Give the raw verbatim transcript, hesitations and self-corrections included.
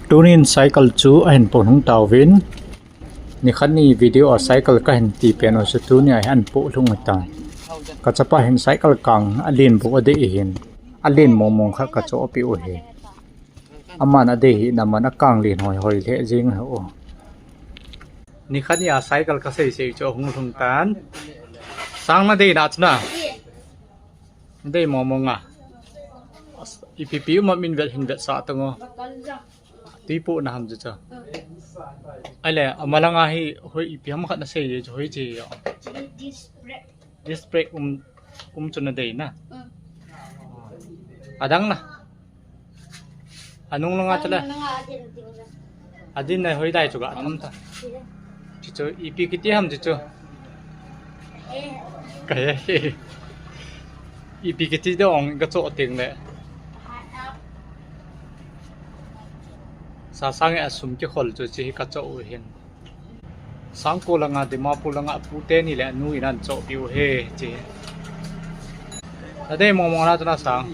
Tunin cycle chu ahin poh lhung tauvin. Nikhat ni video a cycle kahin ti pen u chu tuni a hi ahin poh lhung tan. Kachapa hin cycle kang alen bou adei hin. Alen mong mong khat kachoh peh u hi. Aman adei hina man akang len hoi hoi lheh jeng hi o. Nikhat ni a cycle kasei sei chu ahung lhung tan. Sang nadei na chu na. Dei mong mong a. Ipi pi um a min vet hin vetsah tang o. Tui poh na ham chu chu. Ahile, amalanga hi hoi ipi ham khat nasei chu hoi che o. Disc brake. Disc brake um, um chu nadei na. Adang na. Anung langa chu le. Adin na hoi dai chu ga tham ta. Chuchu ipi kiti ham chuchu. Kahe. Ipi kiti dong kachoh teng le. Sasang e asum kikhol chu hiche hi kachoh u hin. Sangko langa Dimapur langa pu teni le anu in ahin choh peh u hi hiche. Nadei mong mong na chu na Sang.